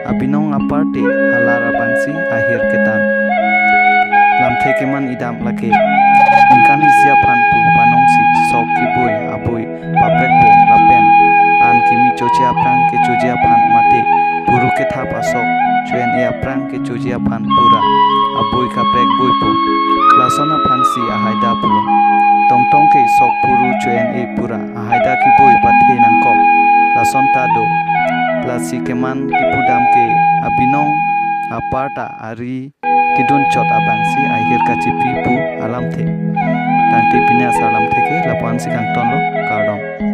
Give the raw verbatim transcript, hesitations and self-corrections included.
Abinong aparte alar abangsi ahir ketan. Lamthe keman idam lake. Ningkan isi aphan pu panongsi sok keboi aboi paprekpo lapen an kimi choche aphrang kechoji aphan mate puru kethap asok cho-en-e aphrang kechoji aphan pura aboi kaprek boipo. Lason aphansi ahaida pulo. Tongtong ke sok puru cho-en-e pura ahaida keboi pathe nangkok. Lason ta do. Lasi keman kipudam ke abinong aparta ari kedun chot abangsi ahir kachipi pu alamthe. Tangte pini asar lamthe ke lapu-ansi kangtonlo, kardom.